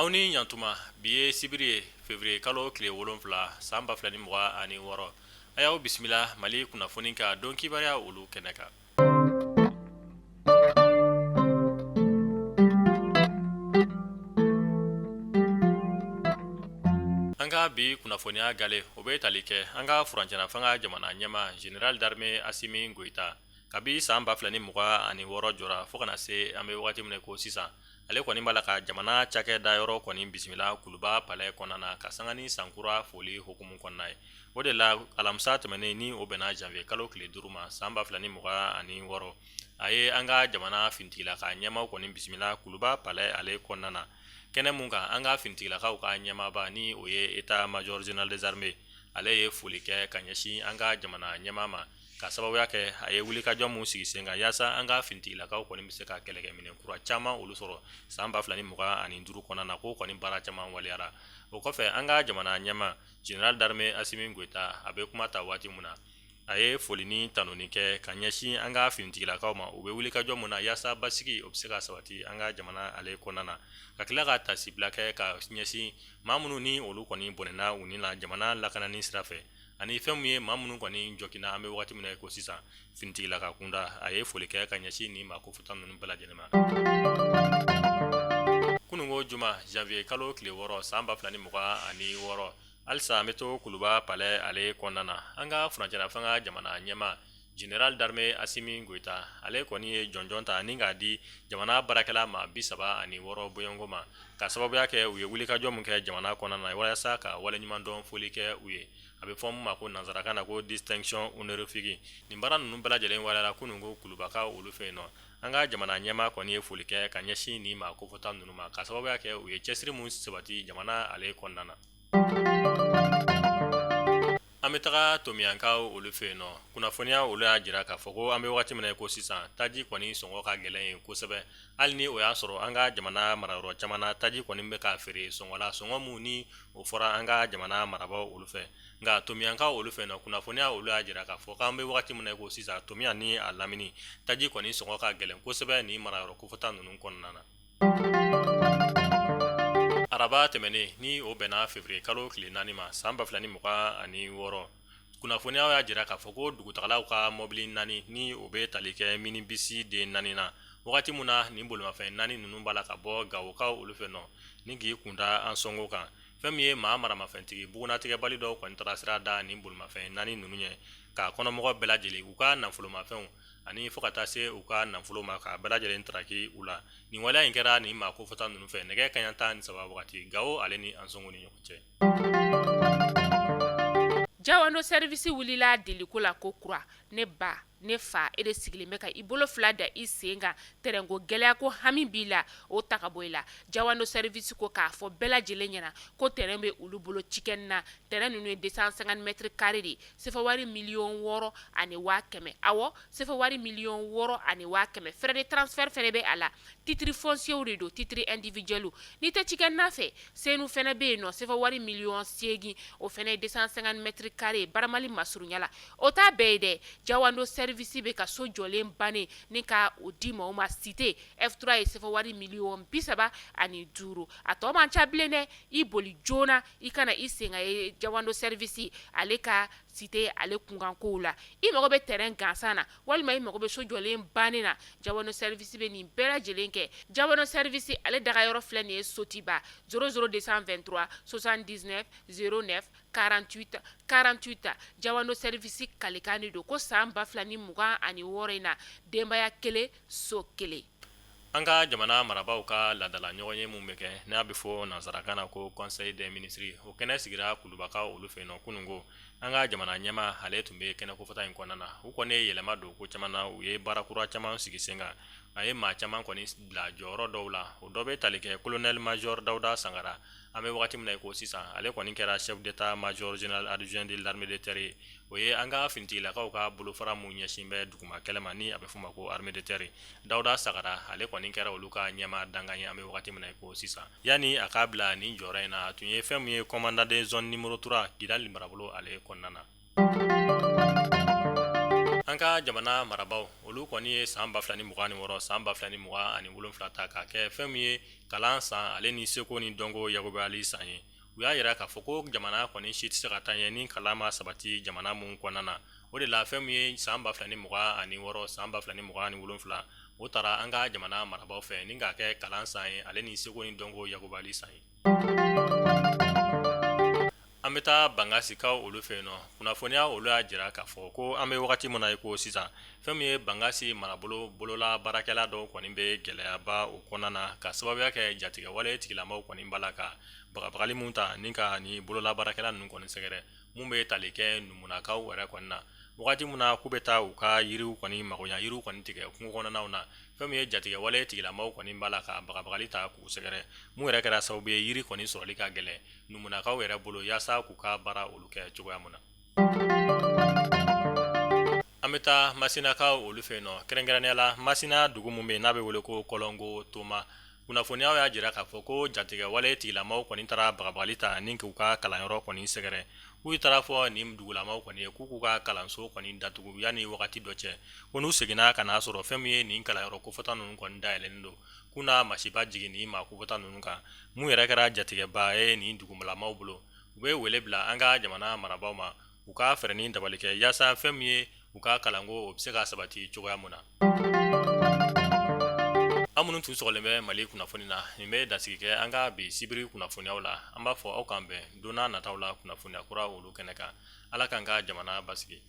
Aw ni ɲantuma, bi ye sibiri ye, février kalo tile 7 san 2026. A y'aw bisimila Mali kunnafoni ka don kibaruya olu kɛnɛ kan. An ka bi kunnafoniya gale, o bɛ tali kɛ an ka furancɛlafanga jamana ɲɛmaa général d'armée Asimi Goyita kabi san 2026 jɔra fo ka na se an bɛ waati min na ko sisan, ale kɔni b'a la ka jamana cakɛda yɔrɔ kɔni bisimila Kuluba palais kɔnɔna na ka sanga ni sankura foli hukumu kɔnɔna ye. O de la alamisa tɛmɛnen ni o bɛnna janvier kalo tile 5 ma san 2026, a ye an ka jamana finitigilaka ɲɛmaaw kɔni bisimila Kuluba palais ale kɔnɔna na, kɛnɛ mun kan an ka finitigilakaw ka ɲɛmaaba ni o ye état major général des armées, ale ye foli kɛ ka ɲɛsin an ka jamana ɲɛmaa ma ka sababuya kɛ a ye wulikajɔ mun sigi sen kan yaasa an ka finitigilakaw kɔni bɛ se ka kɛlɛkɛminɛn kura caman olu sɔrɔ san 2025 kɔnɔna na, k'o kɔni baara caman waleyara. O kɔfɛ an ka jamana ɲɛmaa général d'armée Asimi Goyita, a bɛ kuma ta waati mun na, a ye foli ni tanuni kɛ ka ɲɛsin an ka finitigilakaw ma, u bɛ wulikajɔ mun na yaasa basigi o bɛ se ka sabati an ka jamana ale kɔnɔna na, ka tila ka taasibila kɛ ka ɲɛsin maa minnu ni olu kɔni bɔnɛna u ni la jamana lakanani sira fɛ, ani fɛn min ye maa minnu kɔni jɔginna an bɛ waati min na ko sisan finitigilaka kunda. A ye foli kɛ ka ɲɛsin nin maa kofɔta ninnu bɛɛ lajɛlen ma. Kununko juma janvier kalo tile 6 san 2026, halisa an bɛ to Kuluba palais ale kɔnɔna na, an ka furancɛlafanga jamana ɲɛmaa général d'armée Asimi Goyita, ale kɔni ye jɔnjɔn ta ni k'a di jamana baarakɛla maa 36 bɔɲɔgɔnko ma, ka sababuya kɛ u ye wulikajɔ min kɛ jamana kɔnɔna na walasa ka waleɲumandɔn foli kɛ u ye. A bɛ fɔ min ma ko nansarakan na ko distinction honorifique. Nin baara ninnu bɛɛ lajɛlen waleyara kununko Kulubakaw olu fɛ yen nɔ. An ka jamana ɲɛmaa kɔni ye foli kɛ ka ɲɛsin nin maa kofɔta ninnu ma, ka sababuya kɛ u ye cɛsiri min sabati jamana ale kɔnɔna na. An bɛ taga Tomiyankaw olu fɛ yen nɔ. Kunnafoniya olu y'a jira k'a fɔ ko an bɛ waati min na ko sisan, taji kɔni sɔngɔ ka gɛlɛn yen kosɛbɛ, hali ni o y'a sɔrɔ an ka jamana marayɔrɔ caman na taji kɔni bɛ ka feere sɔngɔ la, sɔngɔ min ni o fɔra an ka jamana marabaaw olu fɛ. Nka Tomiyankaw olu fɛ yen nɔ, kunnafoniya olu y'a jira k'a fɔ k'an bɛ waati min na ko sisan, Tomiya ni a lamini taji kɔni sɔngɔ ka gɛlɛn kosɛbɛ nin marayɔrɔ kofɔta ninnu kɔnɔna na. Araba tɛmɛnen ni o bɛnna février kalo tile 4 ma san 2026, kunnafoniyaw y'a jira k'a fɔ ko dugutagalaw ka mɔbili naani ni o bɛ tali kɛ minibisi den naani na, wagati min na nin bolimafɛn naani ninnu b'a la ka bɔ Gawokaw olu fɛ nɔ ni k'i kunda Ansɔngo kan, fɛn min ye maa maramafɛntigi bugunnatigɛbali dɔw kɔni taara sira da nin bolimafɛn naani ninnu ɲɛ k'a kɔnɔmɔgɔ bɛɛ lajɛlen, u ka nafolomafɛnw ani fo ka taa se u ka nafolo ma, k'a bɛɛ lajɛlen taraki u la. Nin waleya in kɛra nin maa kofɔta ninnu fɛ nɛgɛ kanɲɛ 13 wagati Gawo ale ni Ansɔngo ni ɲɔgɔn cɛ. Jawando service wulila deliko la ko kura. Ne ba, ne fa, e de sigilen bɛ ka i bolo fila da i sen kan, tɛrɛnko gɛlɛya ko hami b'i la, o ta ka bɔ i la. Jawando service ko k'a fɔ bɛɛ lajɛlen ɲɛna ko tɛrɛn bɛ olu bolo cikɛni na. Tɛrɛn ninnu ye 250 mètres carrés de ye. Sefa wari 6,100,000, awɔ, sefa wari 6,100,000. Frais de transfert fana bɛ a la. Titre foncier de don, titre individuel. N'i tɛ cikɛnina fɛ, Senu fana bɛ yen nɔ, sefa wari 8,000,000, o fana ye 250 mètres carrés Baramali masurunya la. O t'a bɛɛ ye dɛ, Jawando service bɛ ka so jɔlen bannen ni ka o di maaw ma. Cité F3 ye sefa wari 35,000,000. A tɔ man ca bilen dɛ, i boli joona i ka na i sen ka ye Jawando service ale ka cité ale kunkankow la. I mago bɛ terrain gansan na walima i mago bɛ so jɔlen bannen na, Jawando service bɛ nin bɛɛ lajɛlen kɛ. Jawando service ale dagayɔrɔ filɛ nin ye Sotiba 00 223 79 09 48 48. Jawando service kalikan de don ko san 2026 in na, denbaya kelen so kelen. An ka jamana marabaaw ka laadala ɲɔgɔnye min bɛ kɛ n'a bɛ fɔ nansarakan na ko conseil des ministres, o kɛnɛ sigira Kulubakaw olu fɛ yen nɔ kununko. An ka jamana ɲɛmaa ale tun bɛ kɛnɛ kofɔta in kɔnɔna na. U kɔni ye yɛlɛma don ko caman na, u ye baara kura caman sigi sen kan, a ye maa caman kɔni bila jɔyɔrɔ dɔw la. O dɔ bɛ tali kɛ colonel major Dawuda Sangara. An bɛ wagati min na i ko sisan, ale kɔni kɛra chef d'état major général adjoint de l'armée de terre ye. O ye an ka finitigilakaw ka bolofara min ɲɛsin bɛ duguma kɛlɛ ma ni a bɛ f'o ma ko armée de terre. Dawuda Sagara ale kɔni kɛra olu ka ɲɛmaa dankan ye an bɛ wagati min na i ko sisan. Yanni a k'a bila nin jɔyɔrɔ in na, a tun ye fɛn min ye commandant de zone numéro 3 Kidali marabolo ale kɔnɔna na. An An ka jamana marabaaw olu kɔni ye san 2026 san 2027 ta k'a kɛ fɛn min ye kalan san ale ni seko ni dɔnko yakubali san ye. U y'a jira k'a fɔ ko jamana kɔni si tɛ se ka taa ɲɛ ni kalan ma sabati jamana min kɔnɔna na. O de la fɛn min ye san 2026 san 2027 o tara an ka jamana marabaaw fɛ ni k'a kɛ kalan san ye ale ni seko ni dɔnko yakubali san ye. An bɛ taa Bangasikaw olu fɛ yen nɔ kunnafoniya olu y'a jira k'a fɔ ko an bɛ wagati min na i ko sisan fɛn min ye Bangasi marabolo bolola baarakɛla dɔw kɔni bɛ gɛlɛyaba o kɔnɔna na ka sababuya kɛ jatigɛwale tigilamaw kɔni b'a la ka bagabagali min ta ni ka ni bolola baarakɛla ninnu kɔni sɛgɛrɛ mun bɛ tali kɛ Numunakaw yɛrɛ kɔni na wagati min na k'u bɛ taa u ka yiriw kɔni magoɲa yiriw kɔni tigɛ kungo kɔnɔnaw na fɛn min ye jatigɛwale tigilamaw kɔni b'a la ka bagabagali ta k'u sɛgɛrɛ mun yɛrɛ kɛra sababu ye yiri kɔni sɔrɔli ka gɛlɛn Numunakaw yɛrɛ bolo yaasa k'u ka baara olu kɛ cogoya min na. An bɛ taa Masinakaw olu fɛ yen nɔ kɛrɛnkɛrɛnnenya la Masina dugu min bɛ yen n'a bɛ wele ko Kɔlɔngo Toma kunnafoniyaw y'a jira k'a fɔ ko jatigɛwale tigilamaw kɔni taara bagabagali ta ni k'u ka kalanyɔrɔ kɔni sɛgɛrɛ. K'u taara fɔ nin dugulamaw kɔni ye k'u k'u ka kalanso kɔni datugu yanni wagati dɔ cɛ ko n'u seginna ka n'a sɔrɔ fɛn min ye nin kalanyɔrɔ kofɔta ninnu kɔni dayɛlɛnnen don k'u na masiba jigin nin maa kofɔta ninnu kan mun yɛrɛ kɛra jatigɛba ye nin dugulamaw bolo. U bɛ wele bila an ka jamana marabaaw ma u ka fɛɛrɛ ni dabali kɛ yaasa fɛn min ye u ka kalanko o bɛ se ka sabati cogoya mun na. Aw minnu tun sɔgɔlen bɛ Mali kunnafoni na, nin bɛ dansigi kɛ an ka bi sibiri kunnafoniyaw la. An b'a fɔ aw k'an bɛn don n'a nataw la kunnafoniya kura olu kɛnɛ kan. Ala k'an ka jamana basigi.